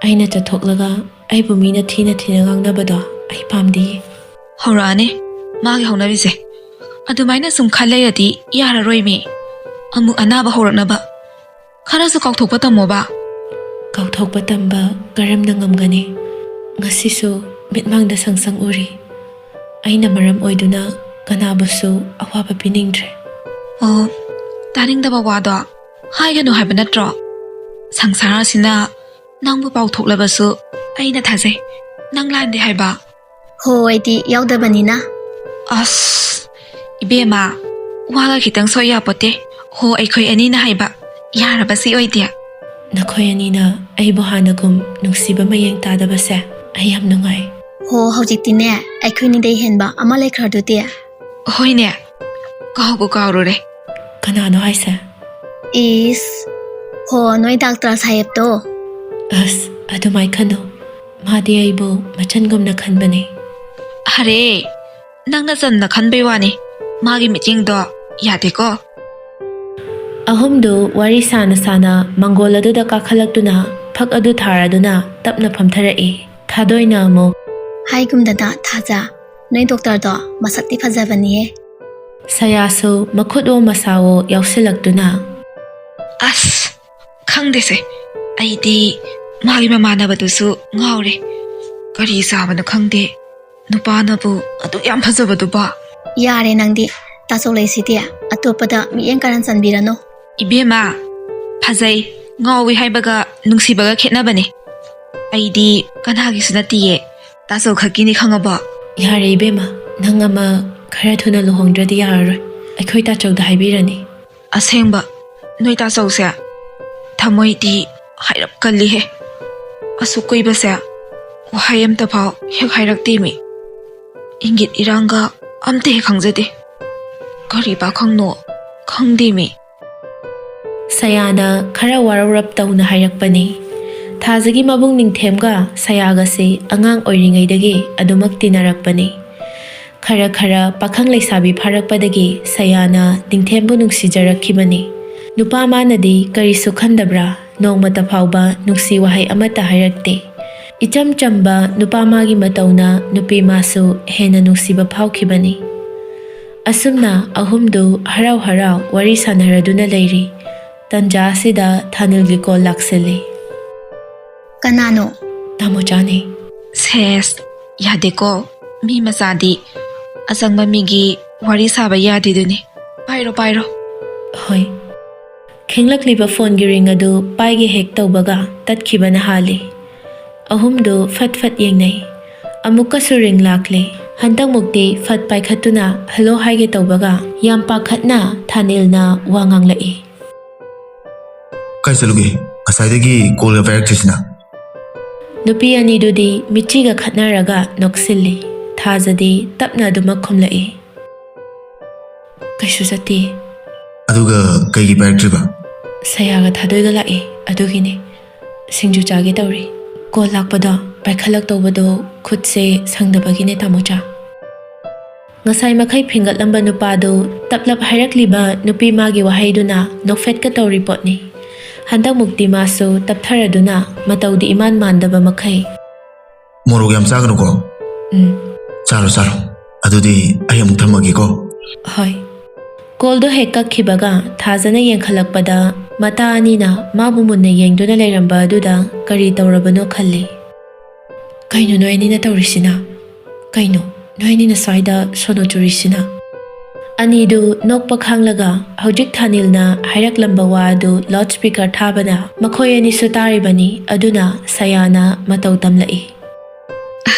ꯑꯩꯅ ꯆꯠꯊꯣꯛꯂꯒ ꯑꯩꯕꯨ ꯃꯤꯅ ꯊꯤꯅ ꯊꯤꯅ ꯉꯥꯡꯅꯕꯗꯣ ꯑꯩ ꯄꯥꯝꯗꯤꯌꯦ꯫" "ꯍꯧꯔꯛꯑꯅꯤ ꯃꯥꯒꯤ ꯍꯧꯅꯕꯤꯁꯦ꯫ ꯑꯗꯨꯃꯥꯏꯅ ꯁꯨꯝ ꯈꯜ ꯂꯩꯔꯗꯤ ꯌꯥꯔꯔꯣꯏꯃꯤ꯫ ꯑꯃꯨꯛ ꯑꯅꯥꯕ ꯍꯧꯔꯛꯅꯕ꯫ ꯈꯔꯁꯨ ꯀꯥꯎꯊꯣꯛꯄ ꯇꯝꯃꯣꯕ꯫" "ꯀꯥꯎꯊꯣꯛꯄ ꯇꯝꯕ ꯀꯔꯝꯅ ꯉꯝꯒꯅꯤ? ꯉꯁꯤꯁꯨ ꯃꯤꯠꯃꯥꯡꯗ ꯁꯪ ꯁꯪ ꯎꯔꯤ꯫ ꯑꯩꯅ ꯃꯔꯝ ꯑꯣꯏꯗꯨꯅ ꯀꯅꯥꯕꯨꯁꯨ ꯑꯋꯥꯕ ꯄꯤꯅꯤꯡꯗ꯭ꯔꯦ꯫" ꯑꯣ, ꯇꯥꯅꯤꯡꯗꯕ ꯋꯥꯗꯣ ꯍꯥꯏꯒꯅꯨ ꯍꯥꯏꯕ ꯅꯠꯇ꯭ꯔꯣ? ꯁꯪꯁꯥꯔ ꯑꯁꯤꯅ ꯅꯪꯕꯨ ꯄꯥꯎꯊꯣꯛꯂꯕꯁꯨ ꯑꯩꯅ ꯊꯥꯖꯩ꯫ ꯅꯪ ꯂꯥꯟꯗꯦ ꯍꯥꯏꯕ? ꯍꯣ, ꯑꯩꯗꯤ ꯌꯥꯎꯗꯕꯅꯤꯅ꯫ ꯑꯁ, ꯏꯕꯦꯝꯃ, ꯋꯥꯒ ꯈꯤꯇꯪ ꯁꯣꯏ ꯌꯥꯄꯣꯠꯇꯦ꯫ ꯍꯣ, ꯑꯩꯈꯣꯏ ꯑꯅꯤꯅ ꯍꯥꯏꯕ ꯌꯥꯔꯕꯁꯤ ꯑꯣꯏꯗꯦ꯫ ꯅꯈꯣꯏ ꯑꯅꯤꯅ ꯑꯩꯕꯨ ꯍꯥꯟꯅꯒꯨꯝ ꯅꯨꯡꯁꯤꯕ ꯃꯌꯦꯡ ꯇꯥꯗꯕꯁꯦ ꯑꯩ ꯌꯥꯝ ꯅꯨꯡꯉꯥꯏ꯫ ꯍꯣ, ꯍꯧꯖꯤꯛꯇꯤꯅꯦ, ꯑꯩꯈꯣꯏꯅꯤꯗꯩ ꯍꯦꯟꯕ ꯑꯃ ꯂꯩꯈ꯭ꯔꯗꯨꯗꯤ꯫ ꯍꯣꯏꯅꯦ, ꯀꯥꯎꯕꯨ ꯀꯥꯎꯔꯨꯔꯦ꯫ ꯀꯅꯥꯅꯣ ꯍꯥꯏꯁꯦ? ꯏꯁ, ꯍꯣ, ꯅꯣꯏ ꯗꯥꯛꯇꯔ ꯁꯥꯍꯦꯕꯇꯣ꯫ ꯑꯁ, ꯑꯗꯨꯃꯥꯏ ꯈꯟꯅꯨ꯫ ꯃꯥꯗꯤ ꯑꯩꯕꯨ ꯃꯆꯟꯒꯨꯝꯅ ꯈꯟꯕꯅꯦ꯫ ꯑꯔꯦ, ꯅꯪꯅ ꯆꯝꯅ ꯈꯟꯕꯩ ꯋꯥꯅꯤ, ꯃꯥꯒꯤ ꯃꯤꯠꯌꯦꯡꯗꯣ ꯌꯥꯗꯦꯀꯣ꯫ ꯑꯍꯨꯝꯗꯨ ꯋꯥꯔꯤ ꯁꯥꯅ ꯁꯥꯅ ꯃꯪꯒꯣꯜ ꯑꯗꯨꯗ ꯀꯥꯈꯠꯂꯛꯇꯨꯅ ꯐꯛ ꯑꯗꯨ ꯊꯥꯔꯗꯨꯅ ꯇꯞꯅ ꯐꯝꯊꯔꯛꯏ꯫ ꯊꯥꯗꯣꯏꯅ ꯑꯃꯨꯛ, ꯍꯥꯏꯒꯨꯝꯗꯅ ꯊꯥꯖ, ꯅꯣꯏ ꯗꯣꯛꯇꯔꯗꯣ ꯃꯁꯛꯇꯤ ꯐꯖꯕꯅꯤꯍꯦ꯫ ꯁꯌꯥꯁꯨ ꯃꯈꯨꯠꯋꯣ ꯃꯁꯥꯋꯣ ꯌꯥꯎꯁꯤꯜꯂꯛꯇꯨꯅ, ꯑꯁ, ꯈꯪꯗꯦꯁꯦ, ꯑꯩꯗꯤ ꯃꯥꯒꯤ ꯃꯃꯥꯟꯅꯕꯗꯨꯁꯨ ꯉꯥꯎꯔꯦ꯫ ꯀꯔꯤ ꯆꯥꯕꯅꯣ ꯈꯪꯗꯦ, ꯅꯨꯄꯥꯅꯕꯨ ꯑꯗꯨꯛ ꯌꯥꯝ ꯐꯖꯕꯗꯨꯕꯣ꯫ ꯌꯥꯔꯦ ꯅꯪꯗꯤ, ꯇꯥꯆꯧ ꯂꯩꯁꯤꯗꯤ, ꯑꯇꯣꯞꯄꯗ ꯃꯤꯠꯌꯦꯡ ꯀꯥꯔꯟ ꯆꯟꯕꯤꯔꯅꯨ꯫ ꯏꯕꯦꯝꯃ, ꯐꯖꯩ, ꯉꯥꯎꯏ ꯍꯥꯏꯕꯒ ꯅꯨꯡꯁꯤꯕꯒ ꯈꯦꯠꯅꯕꯅꯦ꯫ ꯑꯩꯗꯤ ꯀꯅꯥꯒꯤꯁꯨ ꯅꯠꯇꯤꯌꯦ, ꯇꯥꯆꯧ ꯈꯛꯀꯤꯅꯤ, ꯈꯪꯉꯕꯣ? ꯌꯥꯔꯦ ꯏꯕꯦꯝꯃ, ꯅꯪ ꯑꯃ ꯈꯔ ꯊꯨꯅ ꯂꯨꯍꯣꯡꯗ꯭ꯔꯗꯤ ꯌꯥꯔꯔꯣꯏ꯫ ꯑꯩꯈꯣꯏ ꯇꯥꯆꯧꯗ ꯍꯥꯏꯕꯤꯔꯅꯤ꯫ ꯑꯁꯦꯡꯕ, ꯅꯣꯏ ꯇꯥꯆꯧꯁꯦ ꯊꯃꯣꯏꯗꯤ ꯍꯥꯏꯔꯞ ꯀꯜꯂꯤꯍꯦ꯫ ꯑꯁꯨꯛ ꯀꯨꯏꯕꯁꯦ ꯋꯥꯍꯩ ꯑꯝꯇ ꯐꯥꯎ ꯍꯦꯛ ꯍꯥꯏꯔꯛꯇꯦ ꯃꯤ꯫ ꯏꯪꯒꯤꯠ ꯏꯔꯥꯡꯒ ꯑꯝꯇ ꯍꯦꯛ ꯈꯪꯖꯗꯦ꯫ ꯀꯔꯤ ꯄꯥꯈꯪꯅꯣ ꯈꯪꯗꯦ ꯃꯤ꯫ ꯁꯌꯥꯅ ꯈꯔ ꯋꯥꯔꯧꯔꯞ ꯇꯧꯅ ꯍꯥꯏꯔꯛꯄꯅꯤ꯫ ꯊꯥꯖꯒꯤ ꯃꯕꯨꯡ ꯅꯤꯡꯊꯦꯝꯒ ꯁꯌꯥꯒꯁꯤ ꯑꯉꯥꯡ ꯑꯣꯏꯔꯤꯉꯩꯗꯒꯤ ꯑꯗꯨꯃꯛ ꯇꯤꯟꯅꯔꯛꯄꯅꯤ꯫ ꯈꯔ ꯈꯔ ꯄꯥꯈꯪ ꯂꯩꯁꯥꯕꯤ ꯐꯥꯔꯛꯄꯗꯒꯤ ꯁꯌꯥꯅ ꯅꯤꯡꯊꯦꯝꯕꯨ ꯅꯨꯡꯁꯤꯖꯔꯛꯈꯤꯕꯅꯤ꯫ ꯅꯨꯄꯥ ꯃꯥꯅꯗꯤ ꯀꯔꯤꯁꯨ ꯈꯟꯗꯕ꯭ꯔꯥ? ꯅꯣꯡꯃꯇ ꯐꯥꯎꯕ ꯅꯨꯡꯁꯤ ꯋꯥꯍꯩ ꯑꯃꯠꯇ ꯍꯥꯏꯔꯛꯇꯦ꯫ ꯏꯆꯝ ꯆꯝꯕ ꯅꯨꯄꯥ ꯃꯥꯒꯤ ꯃꯇꯧꯅ ꯅꯨꯄꯤ ꯃꯥꯁꯨ ꯍꯦꯟꯅ ꯅꯨꯡꯁꯤꯕ ꯐꯥꯎꯈꯤꯕꯅꯤ꯫ ꯑꯁꯨꯝꯅ ꯑꯍꯨꯝꯗꯨ ꯍꯔꯥꯎ ꯍꯔꯥꯎ ꯋꯥꯔꯤ ꯁꯥꯟꯅꯔꯗꯨꯅ ꯂꯩꯔꯤ꯫ ꯇꯟꯖꯥ ꯑꯁꯤꯗ ꯊꯥꯅꯤꯜꯒꯤ ꯀꯣꯜ ꯂꯥꯛꯁꯤꯜꯂꯤ꯫ ꯀꯅꯥꯅꯣ? ꯇꯥꯃꯣꯆꯥꯅꯤ꯫ ꯁꯦꯁ, ꯌꯥꯗꯦꯀꯣ꯫ ꯃꯤ ꯃꯆꯥꯗꯤ ꯑꯆꯪꯕ ꯃꯤꯒꯤ ꯋꯥꯔꯤ ꯁꯥꯕ ꯌꯥꯗꯦꯗꯨꯅꯤ꯫ ꯄꯥꯏꯔꯣ, ꯄꯥꯏꯔꯣ꯫ ꯍꯣꯏ꯫ ꯈꯤꯡꯂꯛꯂꯤꯕ ꯐꯣꯟꯒꯤ ꯔꯤꯡ ꯑꯗꯨ ꯄꯥꯏꯒꯦ ꯍꯦꯛ ꯇꯧꯕꯒ ꯇꯠꯈꯤꯕꯅ ꯍꯥꯜꯂꯤ꯫ ꯑꯍꯨꯝꯗꯨ ꯐꯠ ꯐꯠ ꯌꯦꯡꯅꯩ꯫ ꯑꯃꯨꯛꯀꯁꯨ ꯔꯤꯡ ꯂꯥꯛꯂꯦ꯫ ꯍꯟꯗꯛꯃꯨꯛꯇꯤ ꯐꯠ ꯄꯥꯏꯈꯠꯇꯨꯅ ꯍꯜꯂꯣ ꯍꯥꯏꯒꯦ ꯇꯧꯕꯒ ꯌꯥꯝ ꯄꯥꯈꯠꯅ ꯊꯥꯅꯤꯜꯅ ꯋꯥ ꯉꯥꯡꯂꯛꯏ꯫ ꯀꯥꯏ ꯆꯠꯂꯨꯒꯦ? ꯉꯁꯥꯏꯗꯒꯤ ꯀꯣꯜꯒ ꯄꯥꯏꯔꯛꯇ꯭ꯔꯤꯁꯤꯅ꯫ ꯅꯨꯄꯤ ꯑꯅꯤꯗꯨꯗꯤ ꯃꯤꯠꯆꯤꯒ ꯈꯠꯅꯔꯒ ꯅꯣꯛꯁꯤꯜꯂꯤ꯫ ꯊꯥꯖꯗꯤ ꯇꯞꯅ ꯑꯗꯨꯃꯛ ꯈꯨꯝꯂꯛꯏ꯫ ꯀꯩꯁꯨ ꯆꯠꯇꯦ꯫ ꯑꯗꯨꯒ ꯀꯩꯒꯤ ꯄꯥꯏꯔꯛꯇ꯭ꯔꯤꯕ? ꯁꯌꯥꯒ ꯊꯥꯗꯣꯏꯒ ꯂꯥꯛꯑꯦ, ꯑꯗꯨꯒꯤꯅꯦ꯫ ꯁꯤꯡꯖꯨ ꯆꯥꯒꯦ ꯇꯧꯔꯤ꯫ ꯀꯣꯜ ꯂꯥꯛꯄꯗꯣ ꯄꯥꯏꯈꯠꯂꯛꯇꯧꯕꯗꯣ ꯈꯨꯠꯁꯦ ꯁꯪꯗꯕꯒꯤꯅꯦ, ꯇꯥꯃꯣꯆꯥ꯫ ꯉꯁꯥꯏ ꯃꯈꯩ ꯐꯤꯡꯒꯠꯂꯝꯕ ꯅꯨꯄꯥꯗꯨ ꯇꯞꯂꯞ ꯍꯥꯏꯔꯛꯂꯤꯕ ꯅꯨꯄꯤ ꯃꯥꯒꯤ ꯋꯥꯍꯩꯗꯨꯅ ꯅꯣꯛꯐꯦꯠꯀ ꯇꯧꯔꯤ ꯄꯣꯠꯅꯤ꯫ ꯍꯟꯗꯛꯃꯨꯛꯇꯤ ꯃꯥꯁꯨ ꯇꯞꯊꯔꯗꯨꯅ ꯃꯇꯧꯗꯤ ꯏꯃꯥꯟ ꯃꯥꯟꯗꯕ ꯃꯈꯩ꯫ ꯃꯣꯔꯣꯛ ꯌꯥꯝ ꯆꯥꯒꯅꯨꯀꯣ꯫ ꯎꯝ꯫ ꯆꯥꯔꯣ, ꯆꯥꯔꯣ꯫ ꯑꯗꯨꯗꯤ ꯑꯩ ꯑꯃꯨꯛ ꯊꯝꯃꯒꯦꯀꯣ꯫ ꯍꯣꯏ꯫ ꯀꯣꯜꯗꯣ ꯍꯦꯛ ꯀꯛꯈꯤꯕꯒ ꯊꯥꯖꯅ ꯌꯦꯡꯈꯠꯂꯛꯄꯗ ꯃꯇꯥ ꯑꯅꯤꯅ ꯃꯥꯕꯨ ꯃꯨꯟꯅ ꯌꯦꯡꯗꯨꯅ ꯂꯩꯔꯝꯕ ꯑꯗꯨꯗ ꯀꯔꯤ ꯇꯧꯔꯕꯅꯣ ꯈꯜꯂꯤ꯫ ꯀꯩꯅꯣ ꯅꯣꯏ ꯑꯅꯤꯅ ꯇꯧꯔꯤꯁꯤꯅ? ꯀꯩꯅꯣ ꯅꯣꯏ ꯑꯅꯤꯅ ꯁ꯭ꯋꯥꯏꯗ ꯁꯣꯅꯣ ꯆꯨꯔꯤꯁꯤꯅ? ꯑꯅꯤꯗꯨ ꯅꯣꯛꯄ ꯈꯥꯡꯂꯒ ꯍꯧꯖꯤꯛ ꯊꯥꯅꯤꯜꯅ ꯍꯥꯏꯔꯛꯂꯝꯕ ꯋꯥ ꯑꯗꯨ ꯂꯥꯎꯠ ꯁ꯭ꯄꯤꯀꯔ ꯊꯥꯕꯅ ꯃꯈꯣꯏ ꯑꯅꯤꯁꯨ ꯇꯥꯔꯤꯕꯅꯤ꯫ ꯑꯗꯨꯅ ꯁꯌꯥꯅ ꯃꯇꯧ ꯇꯝꯂꯛꯏ꯫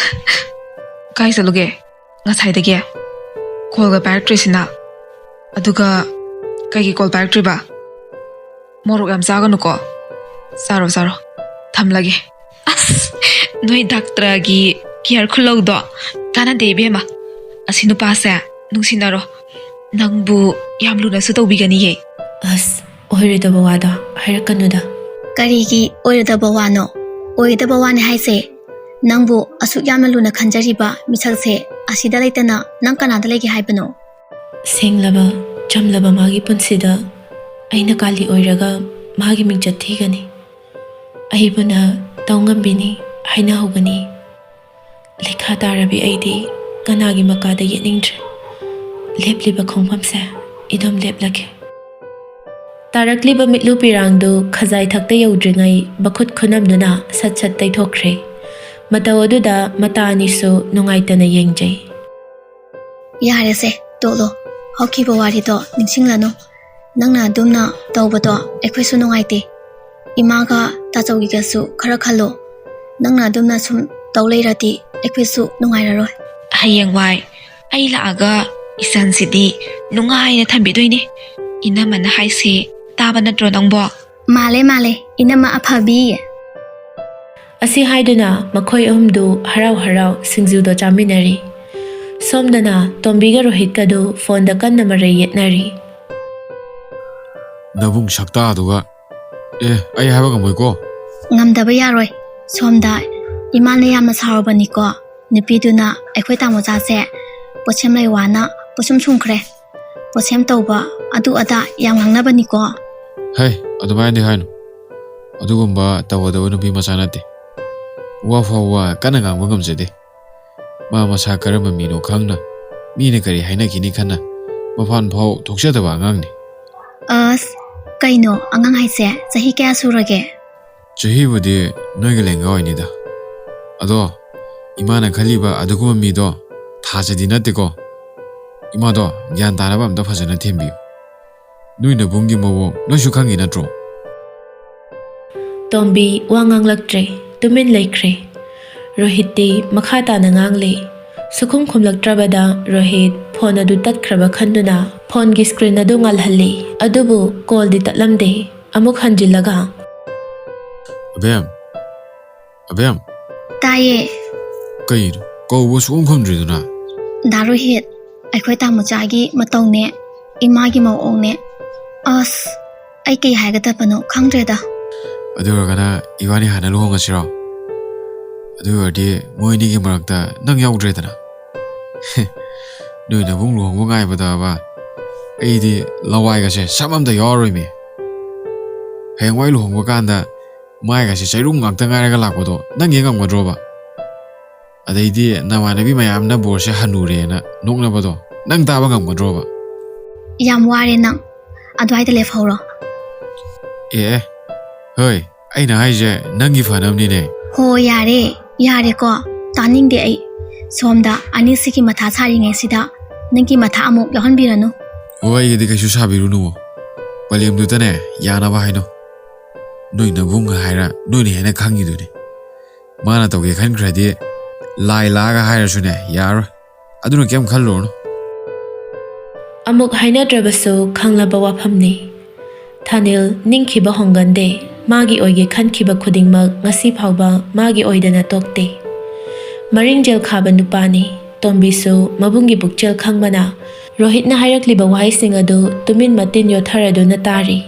ꯀꯥꯏ ꯆꯠꯂꯨꯒꯦ ꯉꯁꯥꯏꯗꯒꯤ? ꯀꯣꯜꯒ ꯄꯥꯏꯔꯛꯇ꯭ꯔꯤꯁꯤꯅ꯫ ꯑꯗꯨꯒ ꯀꯩꯒꯤ ꯀꯣꯜ ꯄꯥꯏꯔꯛꯇ꯭ꯔꯤꯕ? ꯃꯣꯔꯣꯛ ꯌꯥꯝ ꯆꯥꯒꯅꯨꯀꯣ꯫ ꯆꯥꯔꯣ, ꯆꯥꯔꯣ꯫ ꯊꯝꯂꯒꯦ꯫ ꯑꯁ, ꯅꯣꯏ ꯗꯥꯛꯇꯔꯒꯤ ꯀꯤꯌꯔ ꯈꯨꯜꯂꯧꯗꯣ ꯀꯥꯟꯅꯗꯦ ꯏꯕꯦꯝꯃ꯫ ꯑꯁꯤ ꯅꯨꯄꯥꯁꯦ ꯅꯨꯡꯁꯤꯅꯔꯣ꯫ ꯅꯪꯕꯨ ꯌꯥꯝ ꯂꯨꯅꯁꯨ ꯇꯧꯕꯤꯒꯅꯤꯌꯦ꯫ ꯑꯁ, ꯑꯣꯏꯔꯣꯏꯗꯕ ꯋꯥꯗꯣ ꯍꯥꯏꯔꯛꯀꯅꯨꯗ꯫ ꯀꯔꯤꯒꯤ ꯑꯣꯏꯔꯣꯏꯗꯕ ꯋꯥꯅꯣ? ꯑꯣꯏꯒꯗꯕ ꯋꯥꯅꯤ ꯍꯥꯏꯁꯦ꯫ ꯅꯪꯕꯨ ꯑꯁꯨꯛ ꯌꯥꯝꯅ ꯂꯨꯅ ꯈꯟꯖꯔꯤꯕ ꯃꯤꯁꯛꯁꯦ ꯑꯁꯤꯗ ꯂꯩꯇꯅ ꯅꯪ ꯀꯅꯥꯗ ꯂꯩꯒꯦ ꯍꯥꯏꯕꯅꯣ? ꯁꯦꯡꯂꯕ, ꯆꯝꯂꯕ ꯃꯥꯒꯤ ꯄꯨꯟꯁꯤꯗ ꯑꯩꯅ ꯀꯥꯂꯤ ꯑꯣꯏꯔꯒ ꯃꯥꯒꯤ ꯃꯤꯡꯆꯠ ꯊꯤꯒꯅꯤ꯫ ꯑꯩꯕꯨꯅ ꯇꯧ ꯉꯝꯕꯤꯅꯤ ꯍꯥꯏꯅꯍꯧꯒꯅꯤ꯫ ꯂꯩꯈꯥ ꯇꯥꯔꯕꯤ ꯑꯩꯗꯤ ꯀꯅꯥꯒꯤ ꯃꯀꯥꯗ ꯌꯦꯠꯅꯤꯡꯗ꯭ꯔꯦ꯫ ꯂꯦꯞꯂꯤꯕ ꯈꯣꯡꯐꯝꯁꯦ ꯏꯗꯨꯝ ꯂꯦꯞꯂꯒꯦ꯫ ꯇꯥꯔꯛꯂꯤꯕ ꯃꯤꯠꯂꯨ ꯄꯤꯔꯥꯡꯗꯨ ꯈꯖꯥꯏ ꯊꯛꯇ ꯌꯧꯗ꯭ꯔꯤꯉꯩ ꯃꯈꯨꯠ ꯈꯨꯅꯝꯗꯨꯅ ꯁꯠ ꯁꯠ ꯇꯩꯊꯣꯛꯈ꯭ꯔꯦ꯫ ꯃꯇꯧ ꯑꯗꯨꯗ ꯃꯇꯥ ꯑꯅꯤꯁꯨ ꯅꯨꯡꯉꯥꯏꯇꯅ ꯌꯦꯡꯖꯩ꯫ ꯌꯥꯔꯦꯁꯦ, ꯇꯣꯛꯂꯣ꯫ ꯍꯧꯈꯤꯕ ꯋꯥꯔꯤꯗꯣ ꯅꯤꯡꯁꯤꯡꯂꯅꯨ꯫ ꯅꯪꯅ ꯑꯗꯨꯝꯅ ꯇꯧꯕꯗꯣ ꯑꯩꯈꯣꯏꯁꯨ ꯅꯨꯡꯉꯥꯏꯇꯦ꯫ ꯏꯃꯥꯒ ꯇꯥꯆꯧꯒꯤꯒꯁꯨ ꯈꯔ ꯈꯜꯂꯣ꯫ ꯅꯪꯅ ꯑꯗꯨꯝꯅ ꯁꯨꯝ ꯇꯧ ꯂꯩꯔꯗꯤ ꯑꯩꯈꯣꯏꯁꯨ ꯅꯨꯡꯉꯥꯏꯔꯔꯣꯏ꯫ ꯍꯌꯦꯡꯋꯥꯏ ꯑꯩ ꯂꯥꯛꯑꯒ ꯏꯆꯥꯟꯁꯤꯗꯤ ꯅꯨꯡꯉꯥꯏꯅ ꯊꯝꯕꯤꯗꯣꯏꯅꯦ꯫ ꯏꯅꯝꯃꯅ ꯍꯥꯏꯁꯦ ꯇꯥꯕ ꯅꯠꯇ꯭ꯔꯣ ꯅꯪꯕꯣ? ꯃꯥꯜꯂꯦ, ꯃꯥꯜꯂꯦ, ꯏꯅꯝꯃ ꯑꯐꯕꯤ꯫ ꯑꯁꯤ ꯍꯥꯏꯗꯨꯅ ꯃꯈꯣꯏ ꯑꯍꯨꯝꯗꯨ ꯍꯔꯥꯎ ꯍꯔꯥꯎ ꯁꯤꯡꯖꯨꯗꯣ ꯆꯥꯃꯤꯟꯅꯔꯤ꯫ ꯁꯣꯝꯗꯅ ꯇꯣꯝꯕꯤꯒ ꯔꯣꯍꯤꯠꯀꯗꯨ ꯐꯣꯟꯗ ꯀꯟꯅ ꯃꯔꯩ ꯌꯦꯠꯅꯔꯤ꯫ ꯅꯕꯨꯡ ꯁꯛꯇꯥꯗꯨꯒ꯫ ꯑꯦ, ꯑꯩ ꯍꯥꯏꯕ ꯉꯝꯃꯣꯏꯀꯣ꯫ ꯉꯝꯗꯕ ꯌꯥꯔꯣꯏ꯫ ꯁꯣꯝꯗ ꯏꯃꯥꯅ ꯌꯥꯝꯅ ꯁꯥꯎꯔꯕꯅꯤꯀꯣ꯫ ꯅꯨꯄꯤꯗꯨꯅ ꯑꯩꯈꯣꯏ ꯇꯥꯃꯣꯆꯥꯁꯦ ꯄꯣꯠꯁꯦꯝ ꯂꯩ ꯋꯥꯅ ꯄꯣꯠꯁꯨꯝ ꯁꯨꯝꯈ꯭ꯔꯦ꯫ ꯄꯣꯠꯁꯦꯝ ꯇꯧꯕ ꯑꯗꯨ ꯑꯗꯥ ꯌꯥꯝ ꯉꯥꯡꯅꯕꯅꯤꯀꯣ꯫ ꯍꯩ, ꯑꯗꯨꯃꯥꯏꯅꯗꯤ ꯍꯥꯏꯅꯨ꯫ ꯑꯗꯨꯒꯨꯝꯕ ꯇꯧꯒꯗꯕ ꯅꯨꯄꯤ ꯃꯆꯥ ꯅꯠꯇꯦ꯫ ꯋꯥ ꯐꯥꯎꯕ ꯀꯟꯅ ꯉꯥꯡꯕ ꯉꯝꯖꯗꯦ꯫ ꯃꯥ ꯃꯁꯥ ꯀꯔꯝꯕ ꯃꯤꯅꯣ ꯈꯪꯅ, ꯃꯤꯅ ꯀꯔꯤ ꯍꯥꯏꯅꯈꯤꯅꯤ ꯈꯟꯅ, ꯃꯄꯥꯟ ꯐꯥꯎ ꯊꯣꯛꯆꯗꯕ ꯑꯉꯥꯡꯅꯤ꯫ ꯑꯁ, ꯀꯩꯅꯣ ꯑꯉꯥꯡ ꯍꯥꯏꯁꯦ? ꯆꯍꯤ ꯀꯌꯥ ꯁꯨꯔꯒꯦ? ꯆꯍꯤꯕꯨꯗꯤ ꯅꯣꯏꯒ ꯂꯦꯡꯒꯥ ꯑꯣꯏꯅꯤꯗ꯫ ꯑꯗꯣ ꯏꯃꯥꯅ ꯈꯜꯂꯤꯕ ꯑꯗꯨꯒꯨꯝꯕ ꯃꯤꯗꯣ ꯊꯥꯖꯗꯤ ꯅꯠꯇꯦꯀꯣ꯫ ꯏꯃꯥꯗꯣ ꯒ꯭ꯌꯥꯟ ꯇꯥꯅꯕ ꯑꯝꯇ ꯐꯖꯅ ꯊꯦꯝꯕꯤꯌꯨ꯫ ꯅꯣꯏ ꯅꯕꯨꯡꯒꯤ ꯃꯑꯣꯡ ꯅꯣꯏꯁꯨ ꯈꯪꯉꯤ ꯅꯠꯇ꯭ꯔꯣ? ꯇꯣꯝꯕꯤ ꯋꯥ ꯉꯥꯡꯂꯛꯇ꯭ꯔꯦ, ꯇꯨꯃꯤꯟ ꯂꯩꯈ꯭ꯔꯦ꯫ ꯔꯣꯍꯤꯠꯇꯤ ꯃꯈꯥ ꯇꯥꯅ ꯉꯥꯡꯂꯦ꯫ ꯁꯨꯈꯨꯝ ꯈꯨꯝꯂꯛꯇ꯭ꯔꯕꯗ ꯔꯣꯍꯤꯠ ꯐꯣꯟ ꯑꯗꯨ ꯇꯠꯈ꯭ꯔꯕ ꯈꯟꯗꯨꯅ ꯐꯣꯟꯒꯤ ꯁ꯭ꯀ꯭ꯔꯤꯟ ꯑꯗꯨ ꯉꯥꯜꯍꯜꯂꯤ꯫ ꯑꯗꯨꯕꯨ ꯀꯣꯜꯗꯤ ꯇꯠꯂꯝꯗꯦ꯫ ꯑꯃꯨꯛ ꯍꯟꯖꯤꯜꯂꯒ꯫ ꯑꯕꯦꯝ, ꯑꯕꯦꯝ꯫ ꯇꯥꯏꯌꯦ꯫ ꯀꯩꯅꯣ ꯀꯧꯕ ꯁꯨꯡꯈꯨꯝ ꯈꯨꯝꯗ꯭ꯔꯤꯗꯨꯅ? ꯗꯥ ꯔꯣꯍꯤꯠ, ꯑꯩꯈꯣꯏ ꯇꯥꯃꯣꯆꯥꯒꯤ ꯃꯇꯧꯅꯦ, ꯏꯃꯥꯒꯤ ꯃꯑꯣꯡꯅꯦ꯫ ꯑꯁ, ꯑꯩ ꯀꯩ ꯍꯥꯏꯒꯗꯕꯅꯣ ꯈꯪꯗ꯭ꯔꯦꯗ꯫ ꯑꯗꯨ ꯑꯣꯏꯔꯒꯅ ꯏꯕꯥꯅꯤ ꯍꯥꯟꯅ ꯂꯨꯍꯣꯡꯉꯁꯤꯔꯣ? ꯑꯗꯨ ꯑꯣꯏꯔꯗꯤ ꯃꯣꯏ ꯑꯅꯤꯒꯤ ꯃꯔꯛꯇ ꯅꯪ ꯌꯥꯎꯗ꯭ꯔꯦꯗꯅ꯫ ꯅꯣꯏ ꯅꯕꯨꯡ ꯂꯨꯍꯣꯡꯕ ꯉꯥꯏꯕꯗꯕ ꯑꯩꯗꯤ ꯂꯋꯥꯏꯒꯁꯦ ꯁꯝ ꯑꯝꯇ ꯌꯥꯎꯔꯔꯣꯏꯃꯤ꯫ ꯍꯌꯦꯡꯋꯥꯏ ꯂꯨꯍꯣꯡꯕ ꯀꯥꯟꯗ ꯃꯥꯏꯒꯁꯦ ꯆꯩꯔꯨꯡ ꯉꯥꯛꯇ ꯉꯥꯏꯔꯒ ꯂꯥꯛꯄꯗꯣ ꯅꯪ ꯌꯦꯡ ꯉꯝꯒꯗ꯭ꯔꯣꯕ? ꯑꯗꯩꯗꯤ ꯅꯃꯥꯟꯅꯕꯤ ꯃꯌꯥꯝꯅ ꯕꯣꯔꯁꯦ ꯍꯟꯅꯨꯔꯦꯅ ꯅꯣꯛꯅꯕꯗꯣ ꯅꯪ ꯇꯥꯕ ꯉꯝꯒꯗ꯭ꯔꯣꯕ? ꯌꯥꯝ ꯋꯥꯔꯦ ꯅꯪ꯫ ꯑꯗꯨꯋꯥꯏꯗ ꯂꯦꯞꯍꯧꯔꯣ꯫ ꯑꯦ, ꯑꯦ, ꯍꯣꯏ, ꯑꯩꯅ ꯍꯥꯏꯁꯦ ꯅꯪꯒꯤ ꯐꯅꯕꯅꯤꯅꯦ꯫ ꯍꯣ, ꯌꯥꯔꯦ, ꯌꯥꯔꯦꯀꯣ, ꯇꯥꯅꯤꯡꯗꯦ ꯑꯩ꯫ ꯁꯣꯝꯗ ꯑꯅꯤꯁꯤꯒꯤ ꯃꯊꯥ ꯁꯥꯔꯤꯉꯩꯁꯤꯗ ꯅꯪꯒꯤ ꯃꯊꯥ ꯑꯃꯨꯛ ꯌꯥꯎꯍꯟꯕꯤꯔꯅꯨ꯫ ꯍꯣ, ꯑꯩꯒꯤꯗꯤ ꯀꯩꯁꯨ ꯁꯥꯕꯤꯔꯨꯅꯨ꯫ ꯄꯂꯦꯝꯗꯨꯗꯅꯦ, ꯌꯥꯅꯕ ꯍꯥꯏꯅꯧ꯫ ꯅꯣꯏ ꯅꯕꯨꯡꯒ ꯍꯥꯏꯔ ꯅꯣꯏꯅ ꯍꯦꯟꯅ ꯈꯪꯉꯤꯗꯨꯅꯤ꯫ ꯃꯥꯅ ꯇꯧꯒꯦ ꯈꯟꯈ꯭ꯔꯗꯤ ꯂꯥꯏ ꯂꯥꯛꯑꯒ ꯍꯥꯏꯔꯁꯨꯅꯦ, ꯌꯥꯔꯣꯏ꯫ ꯑꯗꯨꯅ ꯀꯩꯝ ꯈꯜꯂꯨꯔꯅꯨ꯫ ꯑꯃꯨꯛ ꯍꯥꯏꯅꯗ꯭ꯔꯕꯁꯨ ꯈꯪꯂꯕ ꯋꯥꯐꯝꯅꯤ꯫ ꯊꯥꯅꯤꯜ ꯅꯤꯡꯈꯤꯕ ꯍꯣꯡꯒꯟꯗꯦ꯫ ꯃꯥꯒꯤ ꯑꯣꯏꯒꯦ ꯈꯟꯈꯤꯕ ꯈꯨꯗꯤꯡꯃꯛ ꯉꯁꯤ ꯐꯥꯎꯕ ꯃꯥꯒꯤ ꯑꯣꯏꯗꯅ ꯇꯣꯛꯇꯦ꯫ ꯃꯔꯤꯡꯖꯦꯜ ꯈꯥꯕ ꯅꯨꯄꯥꯅꯤ꯫ ꯇꯣꯝꯕꯤꯁꯨ ꯃꯕꯨꯡꯒꯤ ꯄꯨꯛꯆꯦꯜ ꯈꯪꯕꯅ ꯔꯣꯍꯤꯠꯅ ꯍꯥꯏꯔꯛꯂꯤꯕ ꯋꯥꯍꯩꯁꯤꯡ ꯑꯗꯨ ꯇꯨꯃꯤꯟ ꯃꯇꯤꯟ ꯌꯣꯠꯊꯔꯗꯨꯅ ꯇꯥꯔꯤ꯫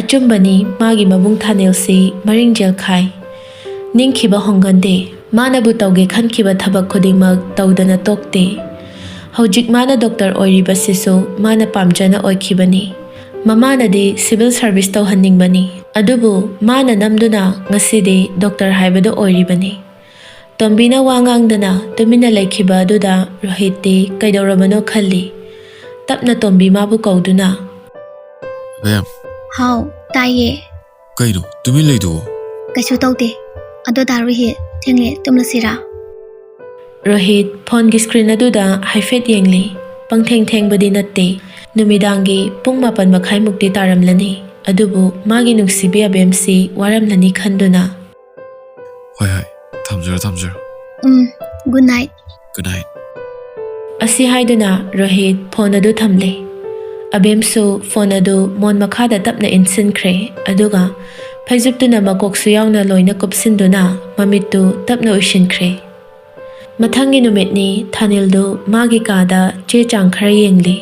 ꯑꯆꯨꯝꯕꯅꯤ, ꯃꯥꯒꯤ ꯃꯕꯨꯡ ꯊꯥꯅꯤꯜꯁꯤ ꯃꯔꯤꯡꯖꯦꯜ ꯈꯥꯏ꯫ ꯅꯤꯡꯈꯤꯕ ꯍꯣꯡꯒꯟꯗꯦ꯫ ꯃꯥꯅꯕꯨ ꯇꯧꯒꯦ ꯈꯟꯈꯤꯕ ꯊꯕꯛ ꯈꯨꯗꯤꯡꯃꯛ ꯇꯧꯗꯅ ꯇꯣꯛꯇꯦ꯫ ꯍꯧꯖꯤꯛ ꯃꯥꯅ ꯗꯣꯛꯇꯔ ꯑꯣꯏꯔꯤꯕꯁꯤꯁꯨ ꯃꯥꯅ ꯄꯥꯝꯖꯅ ꯑꯣꯏꯈꯤꯕꯅꯤ꯫ ꯃꯃꯥꯅꯗꯤ ꯁꯤꯚꯤꯜ ꯁꯥꯔꯚꯤꯁ ꯇꯧꯍꯟꯅꯤꯡꯕꯅꯤ, ꯑꯗꯨꯕꯨ ꯃꯥꯅ ꯅꯝꯗꯨꯅ ꯉꯁꯤꯗꯤ ꯗꯣꯛꯇꯔ ꯍꯥꯏꯕꯗꯨ ꯑꯣꯏꯔꯤꯕꯅꯤ꯫ ꯇꯣꯝꯕꯤꯅ ꯋꯥ ꯉꯥꯡꯗꯅ ꯇꯨꯃꯤꯟꯅ ꯂꯩꯈꯤꯕ ꯑꯗꯨꯗ ꯔꯣꯍꯤꯠꯇꯤ ꯀꯩꯗꯧꯔꯕꯅꯣ ꯈꯜꯂꯤ꯫ ꯇꯞꯅ ꯇꯣꯝꯕꯤ ꯃꯥꯕꯨ ꯀꯧꯗꯨꯅ, "ꯃꯦꯝ꯫ ꯍꯥꯎ, ꯇꯥꯏꯌꯦ꯫ ꯀꯩꯅꯣ ꯇꯨꯃꯤꯟ ꯂꯩꯗꯨꯕꯣ?" "ꯀꯩꯁꯨ ꯇꯧꯗꯦ꯫ ꯑꯗꯣ ꯗꯥ ꯔꯣꯍꯤꯠ, ꯊꯦꯡꯂꯦ, ꯇꯨꯝꯂꯁꯤꯔꯥ?" ꯔꯣꯍꯤꯠ ꯐꯣꯟꯒꯤ ꯁ꯭ꯀ꯭ꯔꯤꯟ ꯑꯗꯨꯗ ꯍꯥꯏꯐꯦꯠ ꯌꯦꯡꯂꯤ꯫ ꯄꯪꯊꯦꯡ ꯊꯦꯡꯕꯗꯤ ꯅꯠꯇꯦ꯫ ꯅꯨꯃꯤꯗꯥꯡꯒꯤ ꯄꯨꯡ ꯃꯥꯄꯟ ꯃꯈꯥꯏꯃꯨꯛꯇꯤ ꯇꯥꯔꯝꯂꯅꯤ꯫ ꯑꯗꯨꯕꯨ ꯃꯥꯒꯤ ꯅꯨꯡꯁꯤꯕꯤ ꯑꯕꯦꯝꯁꯤ ꯋꯥꯔꯝꯂꯅꯤ ꯈꯟꯗꯨꯅ, "ꯍꯣꯏ, ꯍꯣꯏ, ꯊꯝꯖꯔꯣ, ꯊꯝꯖꯔꯣ꯫ ꯎꯝ, good night꯫ Good night꯫" ꯑꯁꯤ ꯍꯥꯏꯗꯨꯅ ꯔꯣꯍꯤꯠ ꯐꯣꯟ ꯑꯗꯨ ꯊꯝꯂꯦ꯫ ꯑꯕꯦꯝꯁꯨ ꯐꯣꯟ ꯑꯗꯨ ꯃꯣꯟ ꯃꯈꯥꯗ ꯇꯞꯅ ꯏꯟꯁꯤꯟꯈ꯭ꯔꯦ, ꯑꯗꯨꯒ ꯐꯩꯖꯨꯞꯇꯨꯅ ꯃꯀꯣꯛꯁꯨ ꯌꯥꯎꯅ ꯂꯣꯏꯅ ꯀꯨꯞꯁꯤꯟꯗꯨꯅ ꯃꯃꯤꯠꯇꯨ ꯇꯞꯅ ꯎꯏꯁꯤꯟꯈ꯭ꯔꯦ꯫ ꯃꯊꯪꯒꯤ ꯅꯨꯃꯤꯠꯅꯤ꯫ ꯊꯥꯅꯤꯜꯗꯨ ꯃꯥꯒꯤ ꯀꯥꯗ ꯆꯦ ꯆꯥꯡ ꯈꯔ ꯌꯦꯡꯂꯤ꯫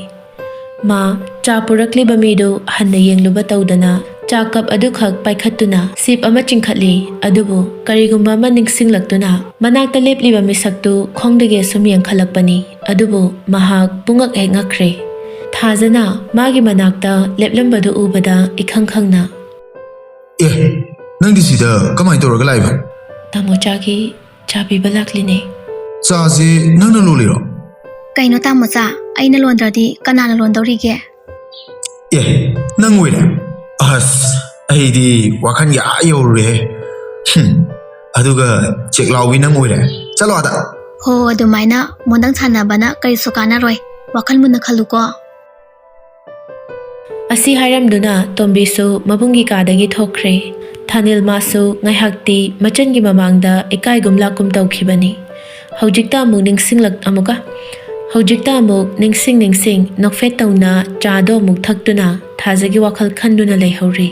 ꯃꯥ ꯆꯥ ꯄꯨꯔꯛꯂꯤꯕ ꯃꯤꯗꯨ ꯍꯟꯅ ꯌꯦꯡꯂꯨꯕ ꯇꯧꯗꯅ ꯆꯥ ꯀꯞ ꯑꯗꯨꯈꯛ ꯄꯥꯏꯈꯠꯇꯨꯅ ꯁꯤꯞ ꯑꯃ ꯆꯤꯡꯈꯠꯂꯤ꯫ ꯑꯗꯨꯕꯨ ꯀꯔꯤꯒꯨꯝꯕ ꯑꯃ ꯅꯤꯡꯁꯤꯡꯂꯛꯇꯨꯅ ꯃꯅꯥꯛꯇ ꯂꯦꯞꯂꯤꯕ ꯃꯤꯁꯛꯇꯨ ꯈꯣꯡꯗꯒꯤ ꯑꯁꯨꯝ ꯌꯦꯡꯈꯠꯂꯛꯄꯅꯤ꯫ ꯑꯗꯨꯕꯨ ꯃꯍꯥꯛ ꯄꯨꯡꯉꯛ ꯍꯦꯛ ꯉꯛꯈ꯭ꯔꯦ꯫ ꯊꯥꯖꯅ ꯃꯥꯒꯤ ꯃꯅꯥꯛꯇ ꯂꯦꯞꯂꯝꯕꯗꯨ ꯎꯕꯗ ꯏꯈꯪ ꯈꯪꯅ, "ꯑꯦ, ꯅꯪꯗꯤ ꯁꯤꯗ ꯀꯃꯥꯏꯅ ꯇꯧꯔꯒ ꯂꯥꯛꯏꯕ?" "ꯇꯥꯃꯣꯆꯥꯒꯤ ꯆꯥ ꯄꯤꯕ ꯂꯥꯛꯂꯤꯅꯦ꯫" "ꯆꯥꯁꯦ ꯅꯪꯅ ꯂꯣꯜꯂꯤꯔꯣ?" "ꯀꯩꯅꯣ ꯇꯥꯃꯣꯆꯥ, ꯑꯩꯅ ꯂꯣꯟꯗ꯭ꯔꯗꯤ ꯀꯅꯥꯅ ꯂꯣꯟꯗꯧꯔꯤꯒꯦ?" "ꯑꯦ, ꯅꯪ ꯑꯣꯏꯔꯦ? ꯑꯁ, ꯑꯩꯗꯤ ꯋꯥꯈꯜꯒꯤ ꯑꯥ ꯌꯧꯔꯨꯔꯦꯍꯦ꯫ ꯍꯨꯝ, ꯑꯗꯨꯒ ꯆꯦꯛꯂꯥꯎꯕꯤ ꯅꯪ ꯑꯣꯏꯔꯦ? ꯆꯠꯂꯣ ꯑꯥꯗ!" "ꯍꯣ, ꯑꯗꯨꯃꯥꯏꯅ ꯃꯣꯟꯗꯪ ꯁꯥꯟꯅꯕꯅ ꯀꯔꯤꯁꯨ ꯀꯥꯟꯅꯔꯣꯏ꯫ ꯋꯥꯈꯜ ꯃꯨꯟꯅ ꯈꯜꯂꯨꯀꯣ꯫ ꯑꯁꯤ ꯍꯥꯏꯔꯝꯗꯨꯅ ꯇꯣꯝꯕꯤꯁꯨ ꯃꯕꯨꯡꯒꯤ ꯀꯥꯗꯒꯤ ꯊꯣꯛꯈ꯭ꯔꯦ꯫ ꯊꯥꯅꯤꯜ ꯃꯥꯁꯨ ꯉꯥꯏꯍꯥꯛꯇꯤ ꯃꯆꯟꯒꯤ ꯃꯃꯥꯡꯗ ꯏꯀꯥꯏꯒꯨꯝ ꯂꯥꯛꯀꯨꯝ ꯇꯧꯈꯤꯕꯅꯤ꯫ ꯍꯧꯖꯤꯛꯇ ꯑꯃꯨꯛ ꯅꯤꯡꯁꯤꯡꯂꯛ ꯑꯃꯨꯛꯀ ꯍꯧꯖꯤꯛꯇ ꯑꯃꯨꯛ ꯅꯤꯡꯁꯤꯡ ꯅꯤꯡꯁꯤꯡ ꯅꯣꯛꯐꯦꯠ ꯇꯧꯅ ꯆꯥꯗꯣ ꯑꯃꯨꯛ ꯊꯛꯇꯨꯅ ꯊꯥꯖꯒꯤ ꯋꯥꯈꯜ ꯈꯟꯗꯨꯅ ꯂꯩꯍꯧꯔꯤ꯫